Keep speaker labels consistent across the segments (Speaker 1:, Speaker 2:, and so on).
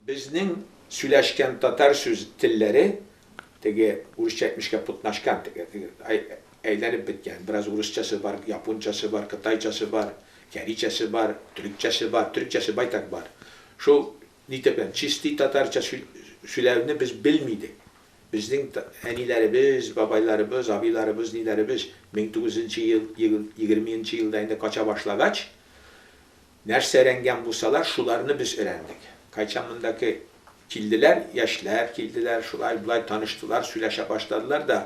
Speaker 1: Безнең сөйләшкән татар сүз телләре теге урысча әйтмешкә путнашкан, теге, теге әйләнеп беткән. Бераз урысчасы бар, япончасы бар, кытайчасы бар, кәричәсе бар, төрекчәсе бар, төрекчәсе байтак бар. Шул нитеп, чистый татарча сөйләүне без белми идек. Безнең әниләребез, бабайларыбыз, абыйларыбыз, ниләребез 1900 нче ел, 20 нче елда инде кача башлагач, нәрсә өйрәнгән булсалар, шуларны без өйрәндек. Кайчан мондаки килделәр, яшьләр килделәр, шулай болай таныштылар, сөйләшә башладылар да,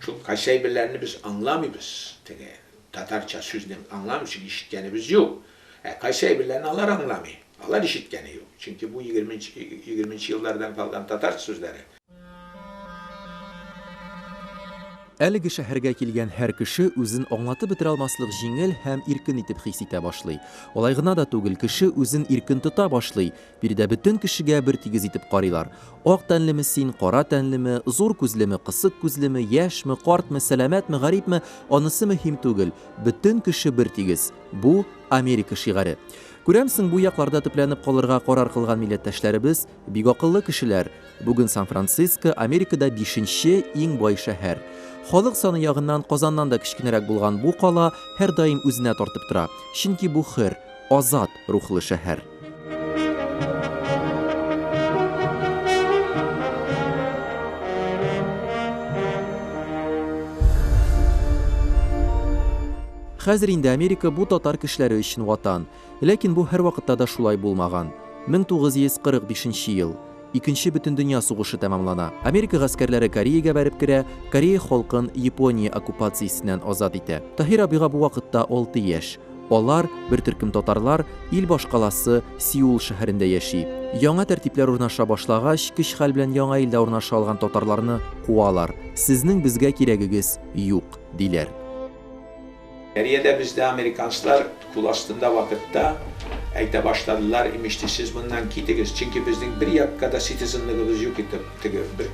Speaker 1: шул кайсы әйберләрне без аңламыйбыз, теге татарча сүзне аңламыйбыз, чөнки ишеткәнебез юк. Ә кайсы әйберләрне алар аңламый, алар ишеткәне юк. Чөнки бу егерменче еллардан калган татар сүзләре.
Speaker 2: Әлеге шәһәргә килгән һәр кеше үзен аңлатып бетерә алмаслык җиңел һәм иркен итеп хис итә башлый. Алай гына да түгел, кеше үзен иркен тота башлый. Биредә бөтен кешегә бертигез итеп карыйлар. Ак тәнлеме син, кара тәнлеме, зур күзлеме, кысык күзлеме, яшьме, картмы, сәламәтме, гарипме, анысы мөһим түгел. Бөтен кеше бертигез. Бу, Америка шигаре. Күрәмсең, бу якларда төпләнеп калырга карар кылган милләттәшләребез бик акыллы кешеләр. Бүген Сан-Франциско, Америкада бишенче иң бай шәһәр. Халык саны ягыннан Казаннан да кечкенәрәк булган бу кала һәрдаим үзенә тартып тора, чөнки бу хөр, азат рухлы шәһәр. Хәзер инде Америка бу татар кешеләре өчен ватан. Ләкин бу һәрвакытта да шулай булмаган. 1945 нче ел. Икенче бөтендөнья сугышы тәмамлана. Америка гаскәрләре Кореягә бәреп керә, Корея халкын Япония оккупациясеннән азат итә. Таһир абыйга бу вакытта алты яшь. Алар, бер төркем татарлар, ил башкаласы Сеул шәһәрендә яши. Яңа тәртипләр урнаша башлагач, көч-хәл белән яңа илдә урнаша алган татарларны куалар. Сезнең безгә кирәгегез юк, диләр.
Speaker 1: Кореядә бездә американцлар кул астында вакытта әйтә башладылар, имешти, сез моннан китегез, чөнки безнең бер якка да ситизенлыгыбыз юк итеп, теге бер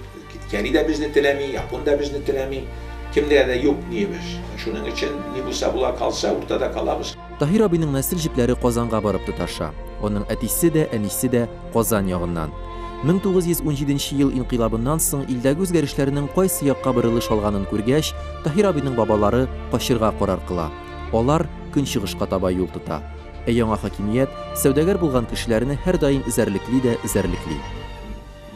Speaker 1: Кәрий дә безне теләми, япон да безне теләми, кемдә дә юк ниебез. Шуның өчен ни булса була калса, уртада калабыз.
Speaker 2: Таһир абыйның нәсел җепләре Казанга барып тоташа. Аның әтисе дә, әнисе дә Казан ягыннан. 1917 нче ел инкыйлабыннан соң илдәге үзгәрешләрнең кайсы якка борылыш алганын күргәч, Таһир абыйның бабалары качырга карар кыла. Алар көнчыгышка таба юл тота. Ә яңа хакимият сәүдәгәр булган кешеләрне һәрдаим эзәрлекли дә эзәрлекли.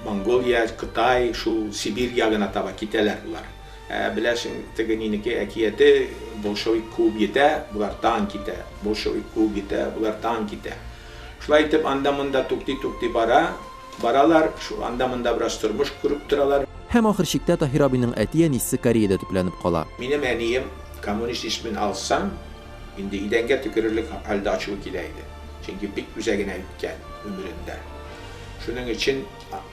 Speaker 1: Монголия, Кытай, шул Сибирь ягына таба китәләр болар. Ә, беләсең, теге нинеке әкияте, болшевик куып йитә, болар тагын китә, болшевик куып йитә, болар тагын китә. Шулай итеп, анда-монда туктый-туктый бара, баралар, шул анда-монда бераз тормыш күреп торалар.
Speaker 2: Һәм ахыр чиктә Таһир абыйның әти-әнисе Кореядә төпләнеп кала.
Speaker 1: Минем әнием коммунист исемен алсаң, инде идәнгә төкерерлек хәлдә ачуы килә иде. Чөнки бик үзәгенә үткән гомерендә. Шуның өчен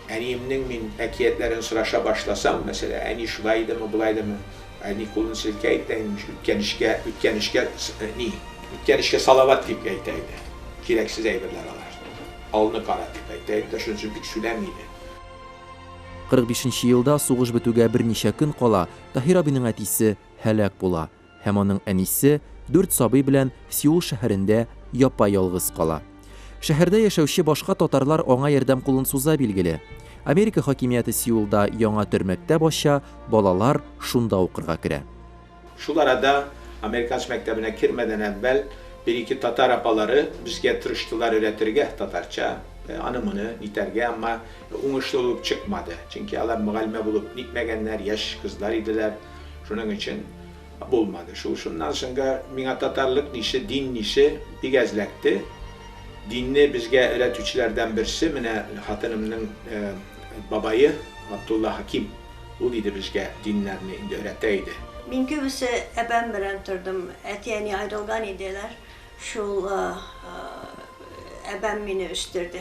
Speaker 1: әниемнең мин әкиятләрен сораша башласам, мәсәлән, әни шулай идеме, болай идеме, әни кулын селкә иде, үткән эшкә, үткән эшкә ни, Үткән эшкә салават дип әйтә иде. Кирәксез әйберләр алар. Алны кара дип әйтә иде дә, шуның өчен бик сөйләми иде.
Speaker 2: 45 нче елда сугыш бетүгә берничә көн кала Таһир абыйның әтисе һәлак була һәм аның әнисе дүрт сабый белән Сеул шәһәрендә япа-ялгыз кала. Шәһәрдә яшәүче башка татарлар аңа ярдәм кулын суза билгеле. Америка хакимияте Сеулда яңа төр мәктәп ача, балалар шунда укырга керә.
Speaker 1: Шул арада американец мәктәбенә кермәдән әүвәл бер-ике татар апалары безгә тырыштылар өйрәтергә татарча, аны-моны нитәргә, әмма уңышлы булып чыкмады. Чөнки алар мөгаллимә булып нитмәгәннәр, яшь кызлар иделәр. Шуның өчен булмады. Шул шуннан соңга миңа татарлык нисе, дин нисе бик әзләкте. Динне безгә өйрәтүчеләрдән берсе, менә хатынымның бабае Габдулла Хәким. Ул иде безгә диннәрне инде өйрәтә иде.
Speaker 3: Мин күбесе әбәм белән тордым. Әти-әни аерылган иделәр. Шул әбәм мине үстерде.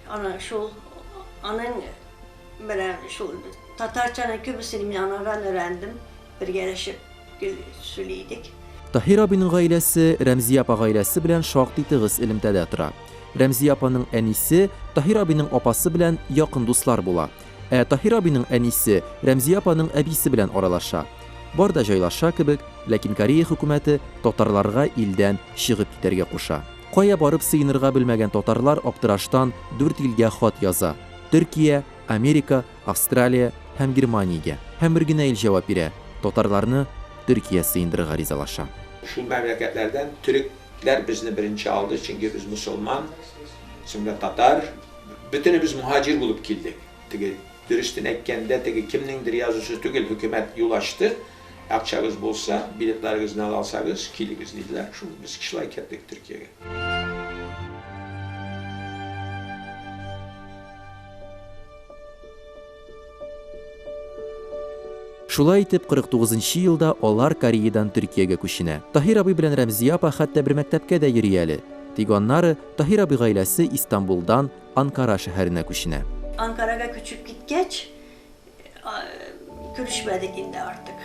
Speaker 3: Ана шул аның белән шул татарчаның күбесен мин анардан өйрәндем. Бергәләшеп гел сөйли идек.
Speaker 2: Таһир абыйның гаиләсе Рәмзия апа гаиләсе белән шактый тыгыз элемтәдә тора. Рәмзия апаның әнисе Таһир абыйның апасы белән якын дуслар була. Ә Таһир абыйның әнисе Рәмзия апаның әбисе белән аралаша. Бар да җайлаша кебек, ләкин Корея хөкүмәте татарларга илдән чыгып китәргә куша. Кая барып сыенырга белмәгән татарлар аптыраштан дүрт илгә хат яза. Төркия, Америка, Австралия һәм Германиягә. Һәм бер генә ил җавап бирә, татарларны Төркия сыендырырга ризалаша.
Speaker 1: Шул мәмләкәтләрдән төрекләр безне беренче алды, чөнки без мосылман, соңра татар. Бөтенебез мөһаҗир булып килдек. Теге, дөрестен әйткәндә, теге кемнеңдер язусы түгел, хөкүмәт юл ачты. Акчагыз булса, билетларыгызны ала алсагыз, килегез, диделәр. Шул без шулай кердек Төркиягә.
Speaker 2: Шулай итеп, 49 нчы елда алар Кореядан Төркиягә күченә. Таһир абый белән Рәмзия апа хәтта бер мәктәпкә дә йөри әле. Тик аннары Таһир абый гаиләсе Истанбулдан Анкара шәһәренә күченә.
Speaker 3: Анкарага күчеп киткәч, күрешмәдек инде артык.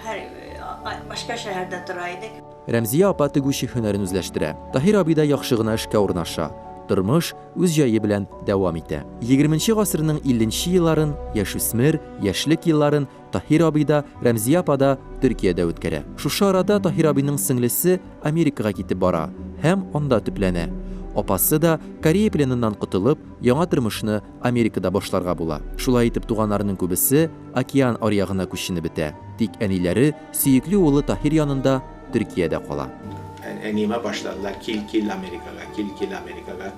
Speaker 3: Һәр башка шәһәрдә тора идек.
Speaker 2: Рәмзия апа тегүче һөнәрен үзләштерә. Таһир абый да яхшы гына эшкә урнаша. Тормыш үз җае белән дәвам итә. Егерменче гасырның илленче елларын, яшүсмер, яшьлек елларын Таһир абый да, Рәмзия апа да Төркиядә үткәрә. Шушы арада Таһир абыйның сеңлесе Америкага китеп бара һәм анда төпләнә. Апасы да, Корея пленыннан котылып, яңа тормышны Америкада башларга була. Шулай итеп туганнарының күбесе океан аръягына күченеп бетә. Тик әниләре сөекле улы Таһир янында Төркиядә кала.
Speaker 1: Әниемә башладылар, кил, кил Америкага, кил, кил Америкага.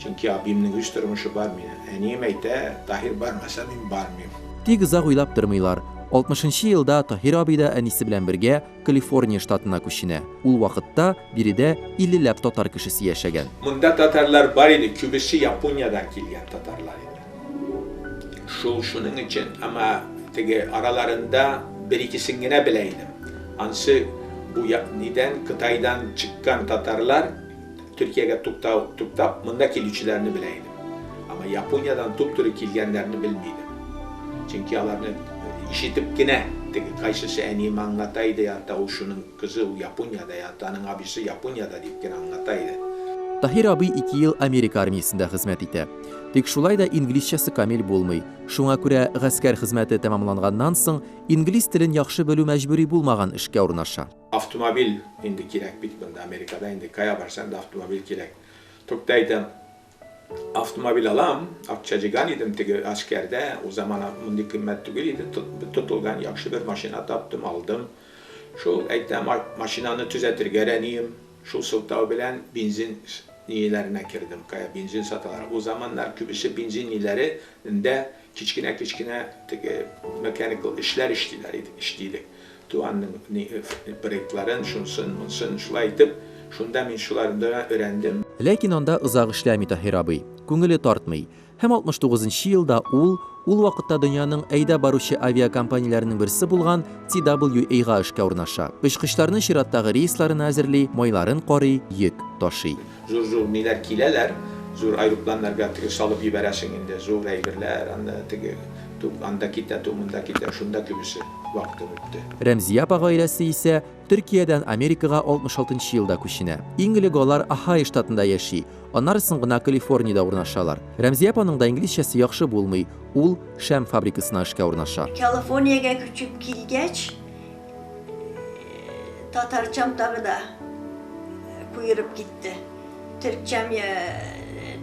Speaker 1: Чөнки абыемның үз тормышы бар, мин. Әнием әйтә, Таһир бармаса, мин бармыйм.
Speaker 2: Тик озак уйлап тормыйлар. Алтмышынчы елда Таһир абый да әнисе белән бергә Калифорния штатына күченә. Ул вакытта биредә иллеләп татар кешесе яшәгән.
Speaker 1: Монда татарлар бар иде, күбесе Япониядән килгән татарлар иде. Шул шуның өчен, әмма теге араларында бер-икесен генә белә идем. Ансы бу як нидән, Кытайдан чыккан татарлар Төркиягә туктау, туктап, монда килүчеләрне белә идем. Әмма Япониядән туп-туры килгәннәрне белми идем. Чөнки аларны ишетеп кенә, теге кайсысы әнием аңлата иде, ята ул шуның кызы, ул Япониядә ята, аның абыйсы Япониядә дип кенә аңлата иде.
Speaker 2: Таһир абый ике ел Америка армиясендә хезмәт итә. Тик шулай да инглизчәсе камил булмый. Шуңа күрә гаскәр хезмәте тәмамланганнан соң, инглиз телен яхшы белү мәҗбүри булмаган эшкә урнаша.
Speaker 1: Автомобиль инде кирәк бит монда, Америкада инде кая барсаң да автомобиль кирәк. Тукта әйтәм, автомобиль алам, акча җыйган идем теге аскәрдә, ул заман мондый кыйммәт түгел иде, тотылган яхшы бер машина таптым, алдым. Шул әйтәм, машинаны төзәтергә рәнием, шул сылтау белән бензин ниләренә кердем, кая бензин саталар. Ул заманнар күбесе бензин ниләре ндә кечкенә-кечкенә теге механикал эшләр эшлиләр иде, эшли идек. Туганның проектларын, шунсын, монсын, шулай итеп, шунда мин шуларны да өйрәндем.
Speaker 2: Ләкин анда озак эшләми Таһир абый. Күңеле тартмый. Һәм 69 нчы елда ул, ул вакытта дөньяның әйдәп баручы авиакомпанияләренең берсе булган TWA-га эшкә урнаша. Очкычларны чираттагы рейсларына әзерли, майларын карый, йөк ташый.
Speaker 1: Зур-зур ниләр киләләр, зур аэропланнарга теге салып җибәрәсең инде, зур әйберләр, анда теге туп анда китә, туп монда китә, шунда күбесе вакытым үтте.
Speaker 2: Рәмзия апа гаиләсе исә Төркиядән Америкага 66 нчы елда күченә. Иң элек алар Ohio штатында яши, аннары соң гына Калифорниядә урнашалар. Рәмзия апаның да инглизчәсе яхшы булмый, ул шәм фабрикасына эшкә урнаша.
Speaker 3: Калифорниягә күчеп килгәч, татарчам тагы да куерып китте. Төркчәм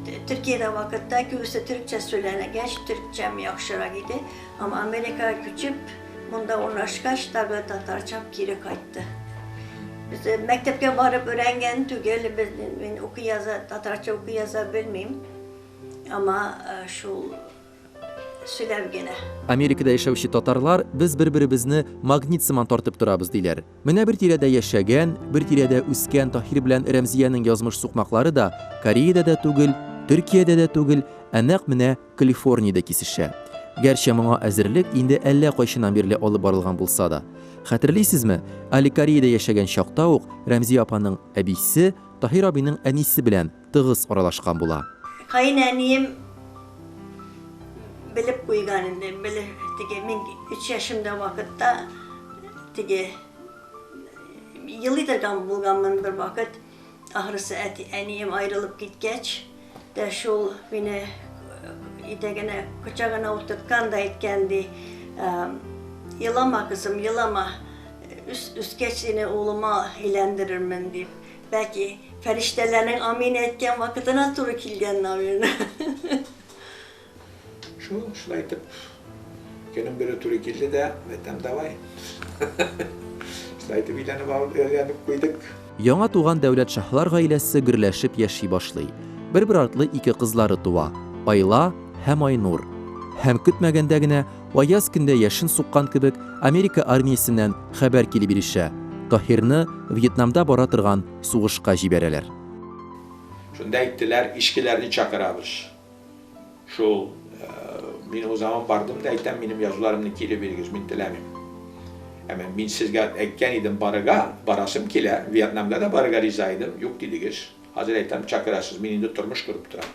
Speaker 3: Төркиядә вакытта күбесе төркчә сөйләнәгәч, төркчәм яхшырак иде. Һәм Америкага күчеп, монда урнашкач, тагы татарчам кире кайтты. Без мәктәпкә барып өйрәнгән түгел, без мин укый яза, татарча укый яза белмим. Ама шул сөйләп генә.
Speaker 2: Америкада яшәүче татарлар без бер-беребезне магнит сыман тартып торабыз, диләр. Менә бер тирәдә яшәгән, бер тирәдә үскән Таһир белән Рәмзиянең язмыш сукмаклары да Кореядә дә түгел, Төркиядә дә түгел, ә нәкъ менә Калифорниядә кисешә. Гәрчә моңа әзерлек инде әллә кайчаннан бирле алып барылган булса да. Хәтерлисезме, әле Кореядә яшәгән чакта ук Рәмзия апаның әбисе Таһир абыйның әнисе белән тыгыз аралашкан була.
Speaker 3: Каенәнием белеп куйган инде, белеп, теге мин өч яшемдә вакытта теге елый торган булганмын бер вакыт. Ахрысы әти, әнием аерылып киткәч тә шул мине итәгенә, кочагына утырткан да әйткән ди, елама, кызым, елама, үскәч сине улыма өйләндерермен дип. Бәлки, фәрештәләрнең амин әйткән вакытына туры килгән, наверное.
Speaker 1: Шул, шулай итеп, көнем бере туры килде дә, әйтәм, давай. Шулай итеп өйләнеп алып, өйләнеп куйдык.
Speaker 2: Яңа туган Дәүләтшаһлар гаиләсе гөрләшеп яши башлый. Бер-бер артлы ике кызлары туа, Айла һәм Айнур. Һәм көтмәгәндә генә, аяз көндә яшен суккан кебек, Америка армиясеннән хәбәр килеп ирешә, Таһирны Вьетнамда бара торган сугышка җибәрәләр.
Speaker 1: Шунда әйттеләр, ишкеләрне чакырабыз. Шул, мин ул заман бардым да әйтәм, минем язуларымны кире бирегез, мин теләмим. Әмма мин сезгә әйткән идем барырга, барасым килә, Вьетнамга да барырга риза идем, юк дидегез. Хәзер әйтәм, чакырасыз, мин инде тормыш корып торам.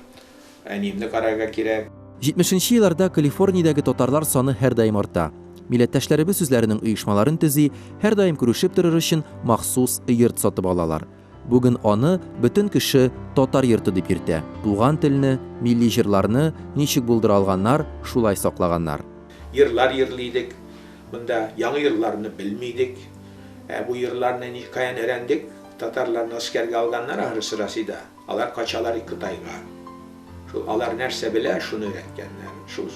Speaker 1: Әниемне карарга кирәк.
Speaker 2: Җитмешенче елларда Калифорниядәге татарлар саны һәрдаим арта. Милләттәшләребез үзләренең оешмаларын төзи, һәрдаим күрешеп торыр өчен махсус йорт сатып алалар. Бүген аны бөтен кеше татар йорты дип йөртә. Туган телне, милли җырларны ничек булдыра алганнар, шулай саклаганнар.
Speaker 1: Йырлар йырлый идек. Монда яңа йырларны белми идек. Ә бу йырларны ни каян өйрәндек? Татарларны гаскәргә алганнар ахрысы Россиядә. Алар качалар Кытайга. Шул алар нәрсә белә, шуны өйрәткәннәр. Шул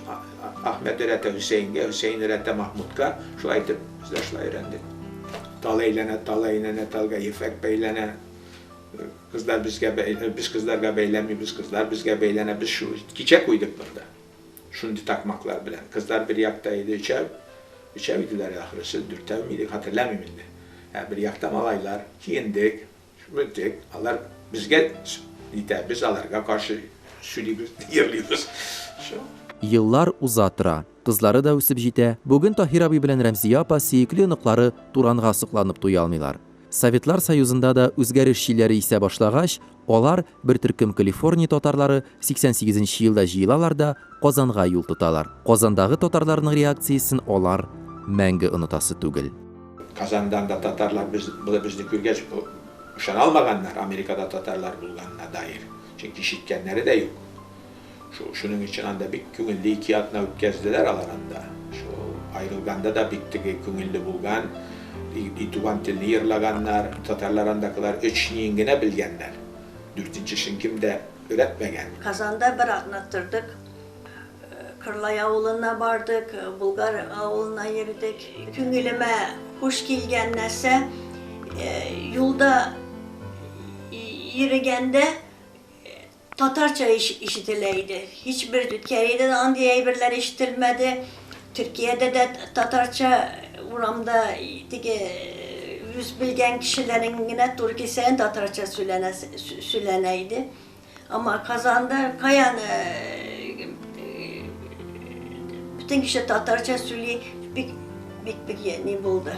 Speaker 1: Ахмәт өйрәтә Хөсәенгә, Хөсәен өйрәтә Махмудка. Шулай итеп, без дә шулай өйрәндек. Тал әйләнә, тал әйләнә, талга ефәк бәйләнә. Кызлар безгә, без кызларга бәйләнмибез, кызлар безгә бәйләнә. Без шул кичә куйдык монда. Шундый такмаклар белән. Кызлар бер якта иде, өчәү. Өчәү иделәр ахрысы, дүртәү миде, хәтерләмим инде. Ә бер якта малайлар. Киендек. Шүмектек, алар безгә итә, без аларга каршы сөйлибез, йырлыйбыз. Шул.
Speaker 2: Еллар уза тора. Кызлары да үсеп җитә. Бүген Таһир абый белән Рәмзия апа сөекле оныклары Туранга сокланып туя алмыйлар. Советлар Союзында да үзгәреш җилләре исә башлагач, алар, бер төркем Калифорния татарлары, 88 нче елда җыелалар да Казанга юл тоталар. Казандагы татарларның реакциясен алар мәңге онытасы түгел.
Speaker 1: Казандан да татарлар без, безне күргәч, ышана алмаганнар Америкада татарлар булганына даир. Чөнки ишеткәннәре дә юк. Шул, шуның өчен анда бик күңелле ике атна үткәзделәр алар анда. Шул аерылганда да бик теге күңелле булган. И, и туган телне йырлаганнар. Татарлар андакылар өч ниен генә белгәннәр. Дүртенчесен кем дә өйрәтмәгән.
Speaker 3: Казанда бер атна тордык. Кырлай авылына бардык, Булгар авылына йөрдек. Күңелемә хуш килгән нәрсә, юлда йөрегәндә татарча ишетелә иде. Һичбер Кореядә дә андый әйберләр ишетелмәде. Төркиядә дә татарча урамда теге үз белгән кешеләрең генә туры килсә татарча сөйләнә иде. Ама Казанда каян бөтен кеше татарча сөйли, бик бик бик ни булды,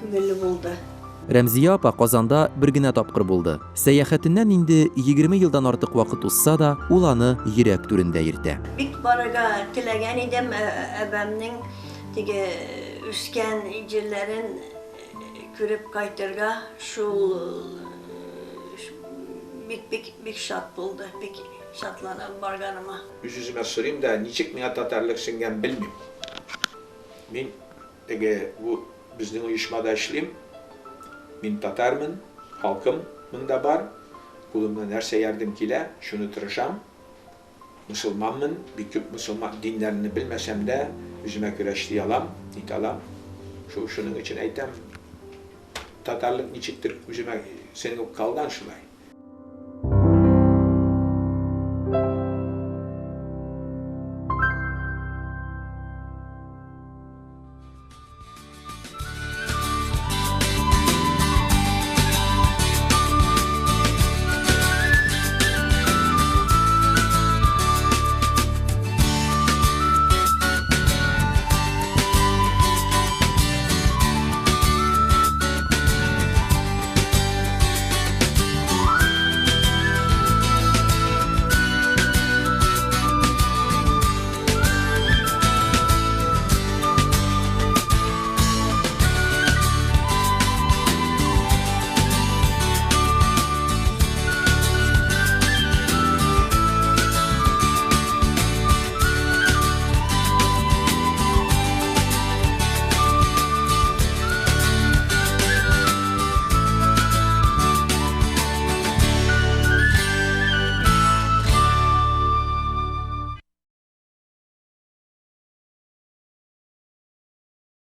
Speaker 3: күңелле булды.
Speaker 2: Рәмзия апа Казанда бер генә тапкыр булды. Сәяхәтеннән инде 20 елдан артык вакыт узса да, ул аны йөрәк түрендә йөртә.
Speaker 3: Бик барырга теләгән идем, әбәмнең теге үскән җирләрен күреп кайтырга, шул бик бик бик шат булды, бик шатланам барганыма.
Speaker 1: Үз-үземә сорыйм да, ничек миңа татарлык сеңгән белмим. Мин теге бу безнең оешмада эшлим. Мин татармын, халкым монда бар. Кулымнан нәрсә ярдәм килә, шуны тырышам. Мусулманмын, бик күп мусулман диннәрне белмәсәм дә, үземә күрә эшли алам, нитә алам. Шул шуның өчен әйтәм, татарлык ничектер үземә сеңеп калган шулай.